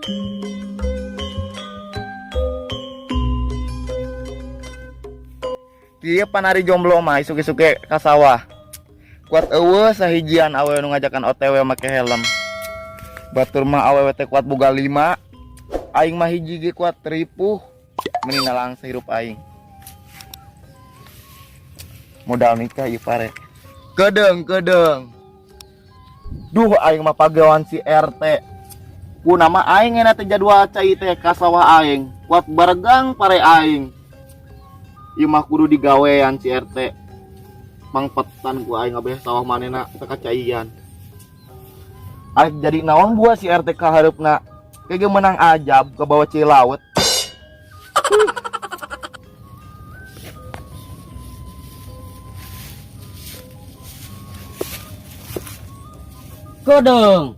Kieu panari jomblo mah isuk-isuk ka sawah. Kuat eueuh sahijian awewe nu ngajakan OTW make helm. Batur mah awewe teh kuat boga 5. Aing mah hiji ge kuat ripuh. Meni nalangsa hirup aing. Modal nikah ieu pare. Kedeung kedeung. Duh aing mah pagawan si RT. Ku nama aing ngeuna teh jadwal cai teh ka sawah aing. Kuat baregang pare aing. Ieu mah kudu digawean si RT. Mangpetan ku aing ngabeh sawah manehna teu kacaian. Aing jadi naon buah si RT ka hareupna. Kayak menang ajab ke bawah Cilaut. Kedeung.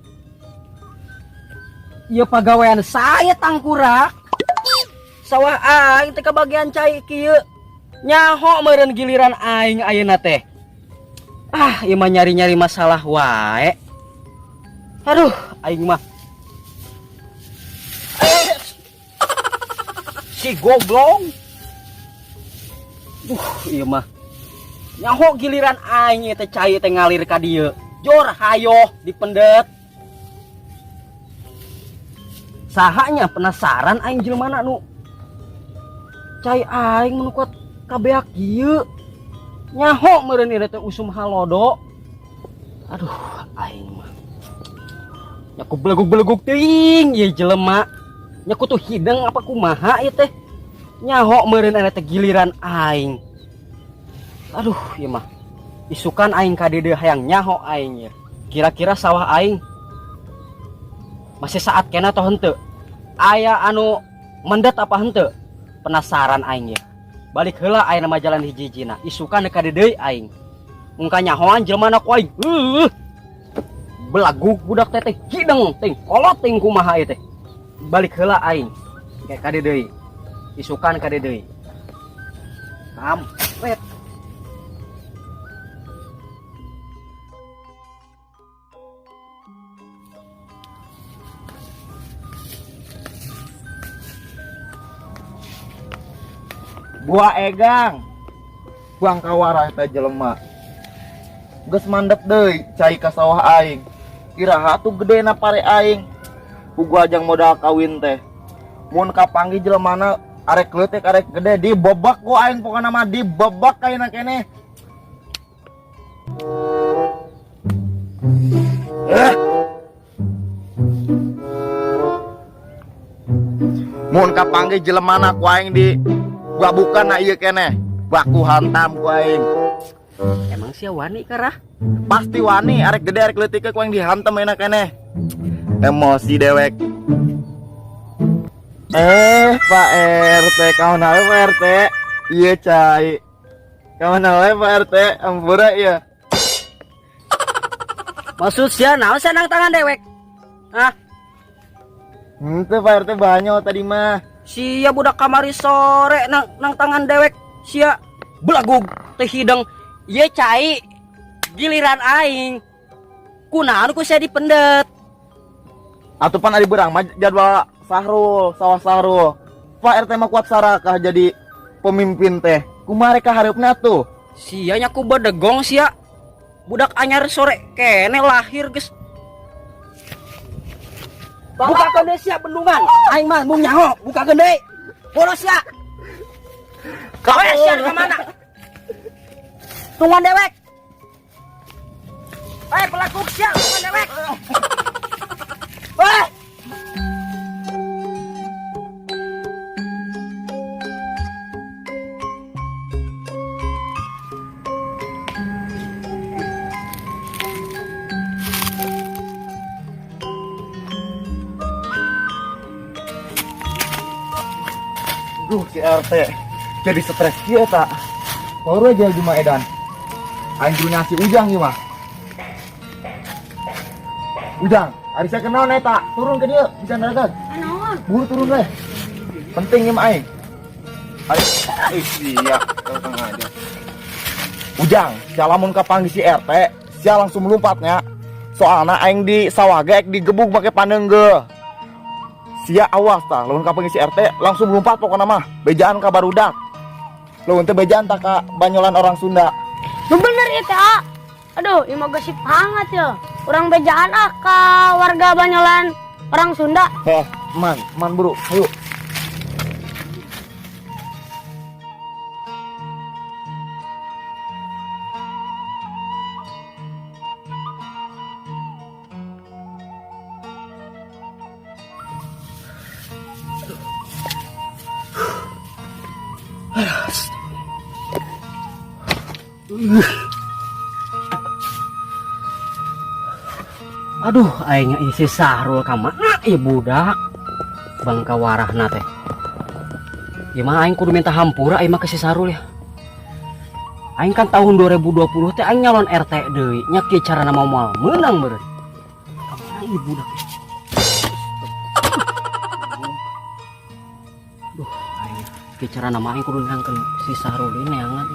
Ieu pagawean saya tangkurak. Sawah aing teh kabagian cai kieu. Nyaho meureun giliran aing ayeuna teh. Ah, ieu mah nyari-nyari masalah wae. Aduh, aing mah. Si goblong. Duh, ieu mah. Nyaho giliran aing ieu teh cai teh ngalir ka dieu. Jor hayoh dipendet. Sahanya penasaran aing jelema nu cai aing mun kuat kabeak ieu. Nyaho meureun ieu teh usum halodo. Aduh, aing mah. Nyaku belegug-belegug teuing ieu jelema. Nyaku tuh hideng apa kumaha ieu teh. Nyaho meureun ieu teh giliran aing. Aduh, ieu mah. Isukan aing ka dieu hayang nyaho aing ieu. Kira-kira sawah aing masih saat kena atau henteu? Aya anu mendet apa henteu? Penasaran aing ieu. Balik heula aing nama jalan hiji-hijina. Isukan ka dieu deui aing. Mungka nyahoan jelema na ku aing. Belagug budak teh teh hideng ting kolot ting kumaha ieu teh. Balik heula aing. Kayak ka dieu deui. Isukan ka dieu deui. Kampret. Buah egang. Buang kawara eta jelema. Geus mandep deui cai ka sawah aing. Iraha tuh gedena pare aing. Pugu ajang modal kawin teh. Mun kapanggih jelemana arek leutik arek gede dibebek ku aing pokona mah dibebek ayeuna keneh. Mun kapanggih jelemana ku aing di babukan na ieu keneh. Baku hantam ku aing. Emang sia wani karah? Pasti wani, arek gede arek leutik ku aing dihantam enak keneh. Emosi dewek. Pak RT, kawan awe Pak RT? Iya cai. Kawan awe Pak RT, ampura iya. Maksud sia naon sia nang tangan dewek? Hah? Henteu Pak RT banyo tadi mah. Sia budak kamari sore nang tangan dewek sia belagug teh hideng. Ieu cai giliran aing. Kunaon ku sia dipendet? Atuh pan ari beurang mah jadwal Sahrul, sawah Sahrul. Pak RT mah kuat sarakah jadi pemimpin teh. Kumaha rek kahareupna tuh? Sia nya ku bedegong sia. Budak anyar sore kene lahir geus. Buka deui sia bendungan. Aing mah mung nyaho, buka deui. Boros sia. Kawe sia ka mana? Tungguan dewek. Pelaku sia, tungguan dewek. Weh. Duh, si RT jadi stres kieu eta. Baru aja di Maedan. Aing kudu nasi Ujang ieu mah. Ujang, ari saya kenal eta, turun ke dieu, bisa naragan. Naon? Buru turun we. Penting ieu mah aing. Ari, ih, sia, tengah aja. Ujang, sia lamun kapanggih si RT, sia langsung melompatnya. Soalna aing di sawah ge digebug make pandeunggeuh. Sia awas tah, lamun kapanggih si RT langsung lompat pokona mah. Bejaan ka barudak. Lamun teu bejaan tah ka banyolan orang Sunda. Nu bener ieu teh, ah. Aduh, ieu mah gosip hangat ya. Urang bejaan ah ka warga banyolan orang Sunda. Heh, man, man bro, ayo. Aduh, aing si Sahrul ka mana ieu budak? Bangka warahna teh. Ieu mah aing kudu minta hampura aing mah ke si Sahrul ya. Aing kan tahun 2020 teh aing nyalon RT deui. Nya kieu carana mau moal meunang meureun. Ka mana ieu budak? Duh, aing kieu carana mah aing kudu nerangkeun si Sahrul ini neangan.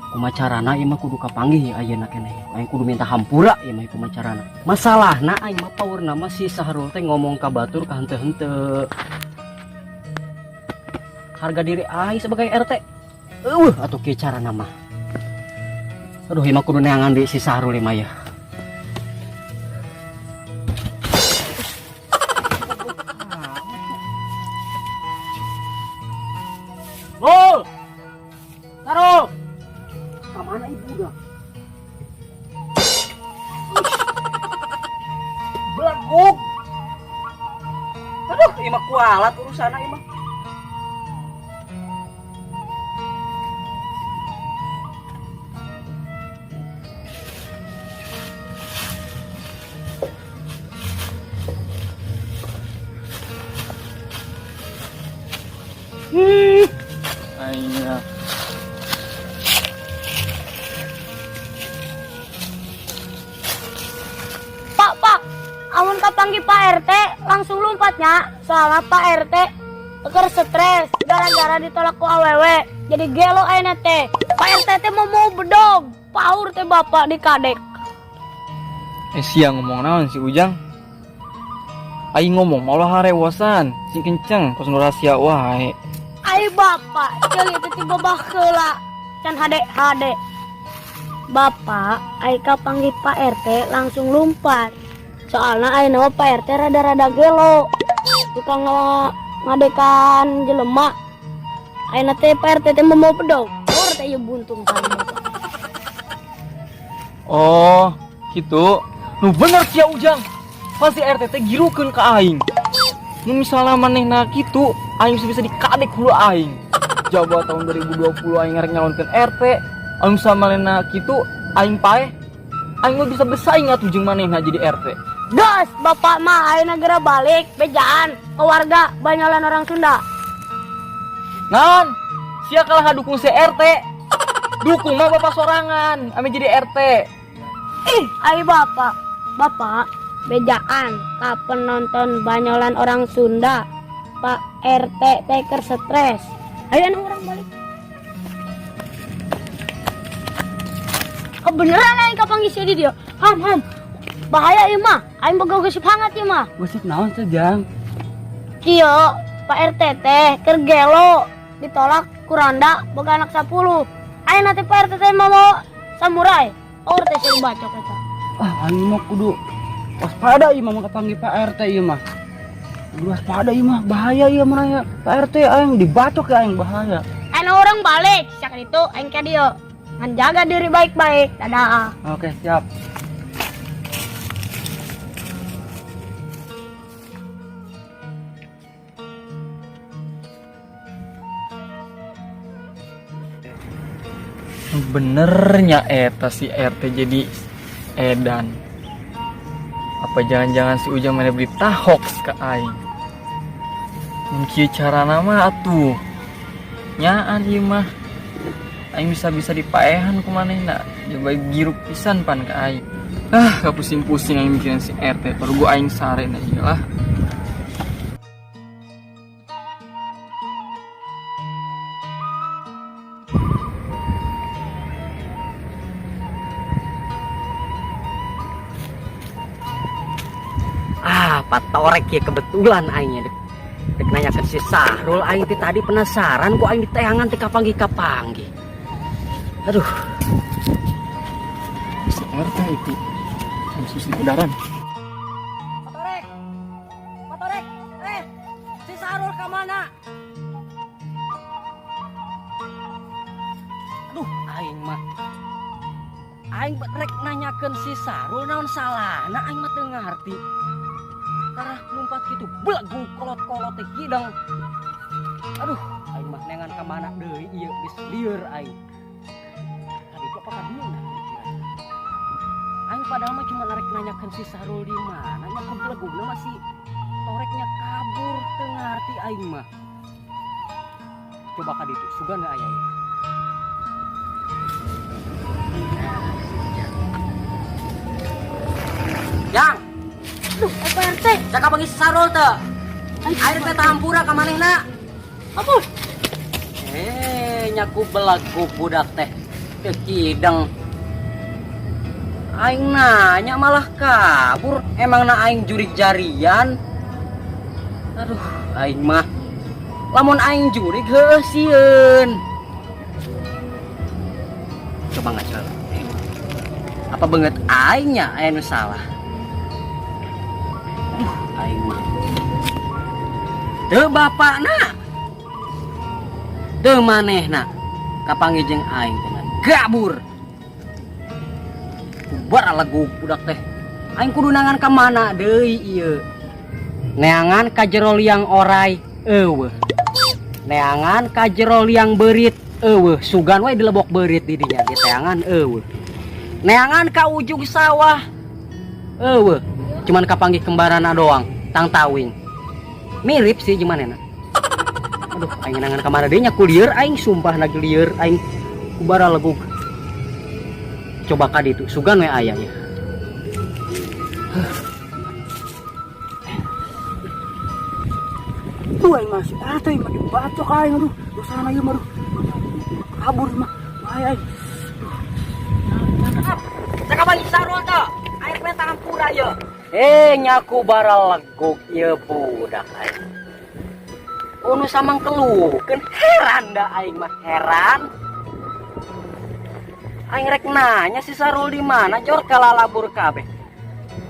Kumaha carana ieu mah kudu kapanggih ya ayeuna keneh. Aing kudu minta hampura ieu mah kumaha carana. Masalahna aing mah powerna mah si Sahrul teh ngomong ka batur ka henteu-henteu. Harga diri aing sebagai RT. Eueuh atuh kieu carana mah. Aduh ieu mah kudu neangan deui si Sahrul ieu mah ya. Lol. Taruh. Kamana ibu dah? Belaguk. Aduh, ieu mah kualat urusanna ieu mah. Aing. Pak, Pak, amun kapanggih Pak RT langsung lompatnya. Soalnya Pak RT keur stres gara-gara ditolak ku awewe. Jadi gelo ayeuna teh. Pak RT teh mau bedog, paur teh bapak dikadek. Sia ngomong naon si Ujang? Aing ngomong malah harewosan, sing kenceng kos nu rahasia wae. Ai bapak, ceuli teh ti babah heula. Can hade-hade. Bapak, ai kapanggih Pak RT langsung lompat. Soalna ayeuna mah Pak RT rada-rada gelo. Tukang ngadekan jelema. Ayeuna teh Pak RT teh mau bedog. Paur teh ieu buntung sama bapak. Oh, gitu. Nu bener sia Ujang. Pasti RT teh girukeun ka aing. Mun misalna manehna kitu, aing bisa dikadek hulu aing. Jawa tahun 2020 aing ngarek nyalonkeun RT. Aing misalna manehna kitu, aing paeh. Aing mah bisa bersaing atuh jeung manehna jadi RT. Dos, bapak mah ayeuna geura balik bejaan ke warga banyolan orang Sunda. Naon? Sia kalah ngadukung si RT. Dukung mah bapak sorangan, ame jadi RT. Ih, ai bapak. Bapak bejaan ka penonton banyolan orang Sunda. Pak RT teh keur stres. Ayo anu urang balik. Oh, beneran aing kapanggih si di dieu. Ham, ham. Bahaya ieu mah. Aing boga gosip hangat ieu mah. Gosip naon teh, Jang? Kieu, Pak RT teh keur gelo ditolak ku randa boga anak 10. Ayeuna teh Pak RT teh mau samurai. Oh, teh sing bacok eta. Ah, aing mah kudu waspada ieu mah mun kapanggih Pak RT ieu mah. Kudu waspada ieu mah, bahaya ieu mah ya. Pak RT aing dibacok ya aing bahaya. Ayeuna urang balik, sak itu aing ka dieu. Ngan jaga diri baik-baik. Dadah. Oke, siap. Benernya eta si RT jadi edan. Apa jangan-jangan si Ujang mana berita hoax ke aing? Mun kieu carana mah atuh. Nyaan ieu mah. Aing bisa-bisa dipaehan ku manehna. Coba giruk pisan pan ke aing. Ah, kapusing-pusing aing mikirin si RT. Baru gua aing sare na ieu lah. Ah, Pak Torek ya, kebetulan aingnya dek dek nanyakan si Sahrul. Aing ti tadi penasaran kok aing diteangan teh kapanggih kapanggih. Aduh. Si RT itu khusus di udaran. Pak Torek, Pak Torek, eh, si Sahrul ke mana? Aduh, aing mah. Aing rek nanyakeun si Sahrul, naon salahna, aing mah teu ngarti. Karena lumpat gitu, belagung kolot-kolot teh hidang. Aduh, aing mah neangan ka mana deui ieu, geus lieur aing. Tadi itu apa ka dieu nah pikiran. Aing padahal mah cuma rek nanyakeun si Sahrul di mana, nya kebelegugna masih Toreknya kabur, teu ngarti aing mah. Coba ka ditu, sugan aya ya. Yang. Duh, Pak RT. Cakap bagi Sahrul teu. Air teh hampura ka manehna. Ampun. Eh, nyaku belagu budak teh. Teu kideng. Aing nanya malah kabur. Emang na aing jurig jarian? Aduh, aing mah. Lamun aing jurig heueuh sieun. Coba ngacal. Apa banget aingnya aya nu salah? Aduh, aing mah. Teu bapakna. Teu manehna. Kapanggih jeung aing teh gabur. Kubar lagu budak teh. Aing kudu nangan ka mana deui ieu? Neangan ka jero liang orai eueuh. Neangan ka jero liang beurit eueuh. Sugan we dilebok beurit di dinya diteangan eueuh. Neangan ka ujung sawah eueuh. Cuman kapanggih kembarana doang, tang tawing. Mirip sih jeung manehna. Aduh, aing neangan ka mana deui nya, kulieur aing, sumpah na lieur aing. Kubara legug. Coba ka ditu, sugan we aya ya. Tuh aing masih ada aing mah dibacok aing, aduh. Dosana ieu mah, aduh. Kabur mah. Bahaya aing. Cakap bagi Sahrul teh. Air teh hampura ieu. Eh, nyaku bara legug ieu budak aing. Unu samang keluhkeun, heran da aing mah, heran. Aing rek nanya si Sahrul di mana, jor kalalabur kabeh.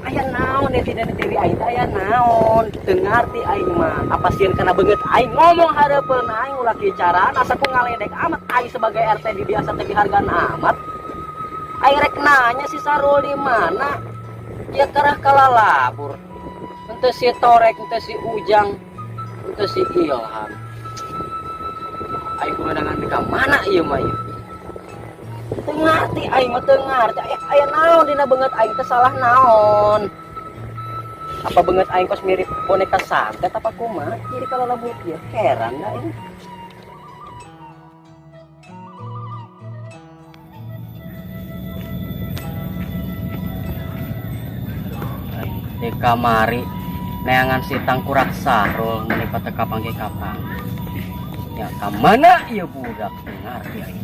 Aya naon deh tidak diri aing teh, aya naon, teu ngarti aing mah. Apa sieun kana beungeut aing ngomong hareupeun aing ulah kieu carana, asa ku ngaledek amat aing sebagai RT di biasa teh dihargaan amat. Aing rek nanya si Sahrul di mana, dia kerah kalalabur. Ente si Torek, ente si Ujang, ente si Ilham. Aing kudu nangan di ka mana ieu mah ieu? Teu ngarti aing mah, teu ngarti. Aya, aya naon dina beungeut aing teh, salah naon? Apa beungeut aing kos mirip boneka santet apa kumaha? Jadi kalau labur ieu heran da aing. Di kamari neangan si tangkurak Sahrul meni teu kapanggih kapanggih. Ya ka mana ieu budak, teu ngarti aing.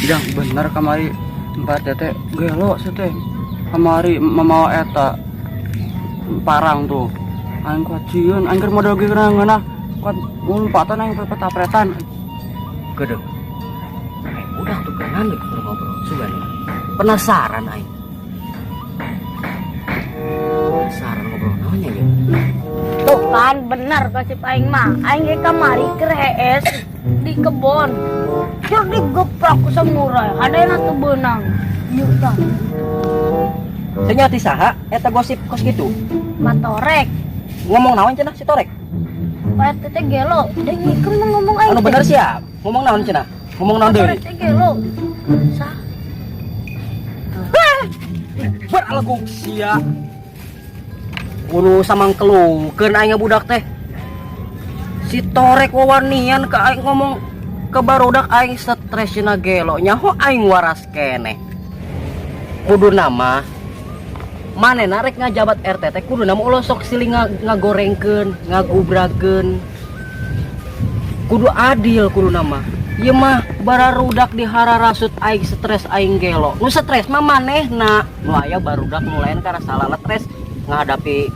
Jang bener kamari empat tete gelo sih teh. Kamari mamawa eta parang tuh. Aing kuat sieun, aing keur modal ge ngeunah. Kuat ngumpatan aing petapretan. Gede. Aing budak tuh kenan deh keur ngobrol sugan. Penasaran aing. Penasaran ngobrol naonnya ya? Tuh kan bener gosip aing mah. Aing ge kamari keur hees di kebon. Jur digeprak ku samurai, hadena teu beunang. Ieu tah. Teu ti saha eta gosip kos kitu? Matorek. Ngomong naon cenah si Torek? Pak RT teh gelo, dengikeun mah ngomong aing. Anu teh. Bener sia. Ngomong naon cenah? Ngomong naon deui? Torek teh gelo. Sah. Beralegug sia. Ulu samang keluhkeun aing budak teh. Si Torek wawanian ke aing ngomong ke barudak aing stres cenah gelo, nyaho aing waras keneh. Kudu nama manehna rek ngajabat RT teh kudu nama ulah sok silih ngagorengkeun, ngagubrakeun. Kudu adil kudu nama. Ieu mah bararudak dihararasut aing stres aing gelo. Nu stres mah manehna. Nu aya barudak nu lain karena salah stres. Ngahadapi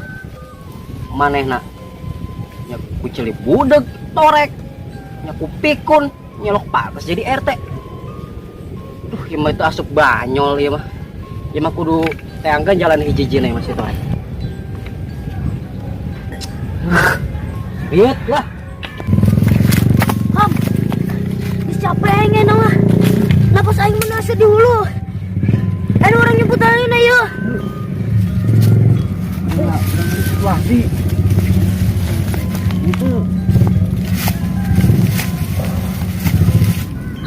manehna. Nya ku ceuli budeg torek. Nya ku pikun nyelok pantes jadi RT. Duh, ieu mah itu asup banyol ieu mah. Ieu mah kudu teangkeun jalan hiji-hiji mah si torek. Lihat lah. Ham. Geus capek aing enak mah. Napas aing mun asa di hulu. Ada orang nyebut aing ayo. Situasi. Itu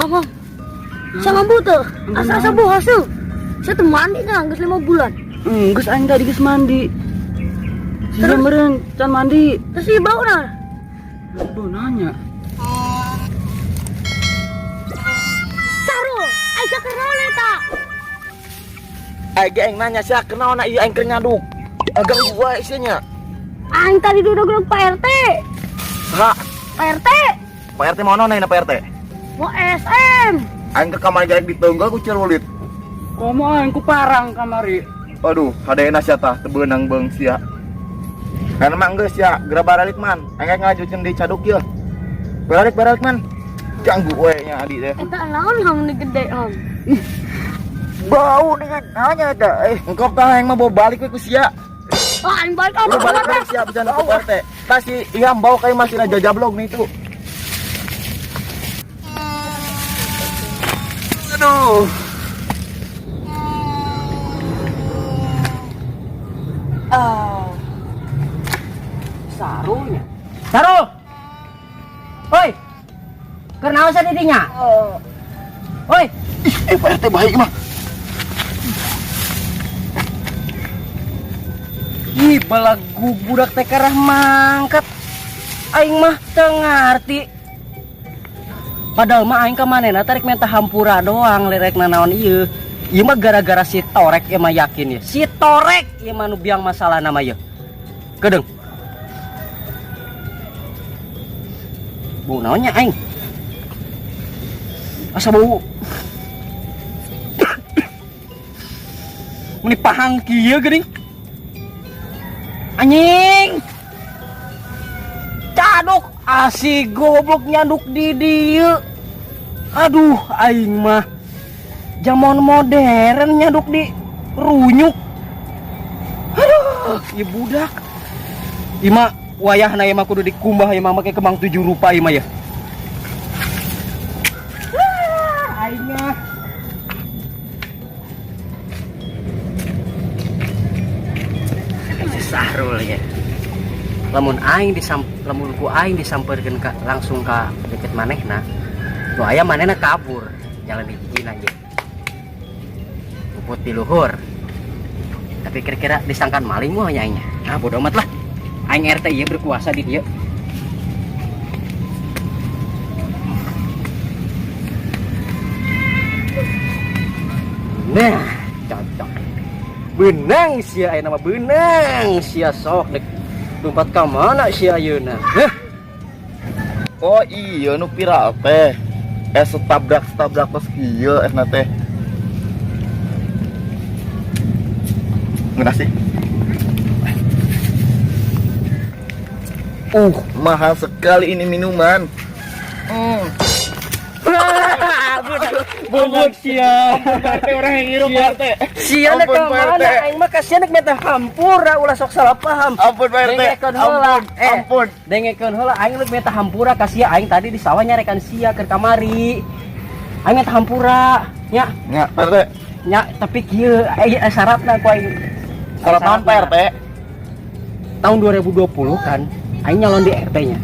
Ham, ham. Saya ngambu tuh. Asa-asa bau hasil. Saya tuh mandi kan, geus 5 bulan. Geus aing tadi geus mandi. Sia meureun can mandi. Terus si bau nah. Aduh nanya. Saru, aing keur naon eta? Aing ge aing nanya sia kunaon ieu aing keur nyaduk. Agak gua isinya. Aing tadi duduk-duduk Pak RT. Saha? Pak RT. Pak RT mau naon Pak RT? Mau SM. Aing ke kamar garek ditunggal ku celulit. Komo aing ku parang kamari. Aduh, hadena sia tah teu beunang beung sia. Karena mah geus sia, geura baralik man. Aing ngajukeun di caduk ieu. Baralik baralik man. Ganggu we nya adi teh. Eta naon ham ni gede ham. Bau dengan nanya eta. Engkau tah aing mah bawa balik we ku sia. Oh, aing balik ah, Udah balik balik sia bisa ku RT. Tah si Iham bau kayak masih raja jablog nih itu. Aduh. Ah. Sarunya. Saru. Oi. Keur naon sia didinya? Oi. Ih, Pak RT baik mah. Ih, belagu budak teh karah mangkat. Aing mah teu ngarti. Padahal mah aing ka manehna tarik minta hampura doang lerek nanaon ieu. Ieu mah gara-gara si Torek ieu mah yakin ya. Si Torek ieu mah nu biang masalah nama ieu. Kedeung. Bau naonnya aing? Asa bau. Meni pahang kieu geuning. Anjing. Caduk asih goblok nyaduk di dieu. Aduh aing mah. Zaman modern nyaduk di runyuk. Aduh, ieu budak. Ieu mah wayahna ieu mah kudu dikumbah ieu mah make kembang 7 rupa ieu mah ya. Wah, aing mah. Si Sahrul ya. Lamun aing disam, lamun ku aing disampeurkeun ka langsung ka deket manehna. Nu aya manehna kabur jalan hiji-hijina ge. Puput di luhur. Tapi kira-kira disangkan maling mah nya aingnya. Ah bodo amat lah. Aing RT ieu berkuasa di dieu. Nah, cocok. Benang sia aya nama benang sia sok dek. Lompat ka mana sia ayeuna? Heh. Oh iya nu viral teh. Setabrak-setabrak tos kieu esna teh. Ngeunah sih. Mahal sekali ini minuman. Bubuk sia. Ampun, orang yang ngirup, Pak RT. Sia nek Ampun, ka Pak mana? RT. Aing mah kasihan nek minta hampura ulah sok salah paham. Ampun, Pak RT. Dengekeun heula. Ampun, ampun. Dengekeun heula aing leuh minta hampura ka sia aing tadi di sawah nyarekan sia keur kamari. Aing minta hampura nya. Nya, Pak RT. Nya, tapi kieu syaratna ku aing. Syarat naon, Pak RT? Tahun 2020 kan aing nyalon di R T-nya.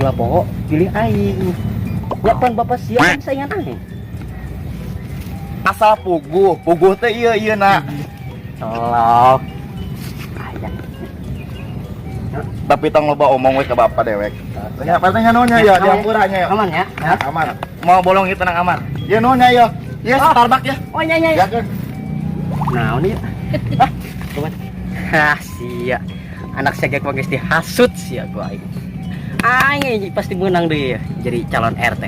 Ulah poho pilih aing. Ya pan bapak sia kan saingan aing. Asal puguh, puguh teh ieu ieu na. Tolong. Ayah. Tapi tong loba omong we ke bapak dewek. Ya, Pak RT nya nuhun ya, ya, dihampura nya ya. Aman ya? Ya, aman. Mau bolong itu tenang aman. Ya nuhun ya, ya. Ya, Oh. Starbucks ya. Oh, nya, nya, Ya, ya. kan. Nah, ini. Hah, kumat. Hah, sia. Anak sia ge geus dihasut sia gua aing. Aing pasti menang deh ya, jadi calon RT.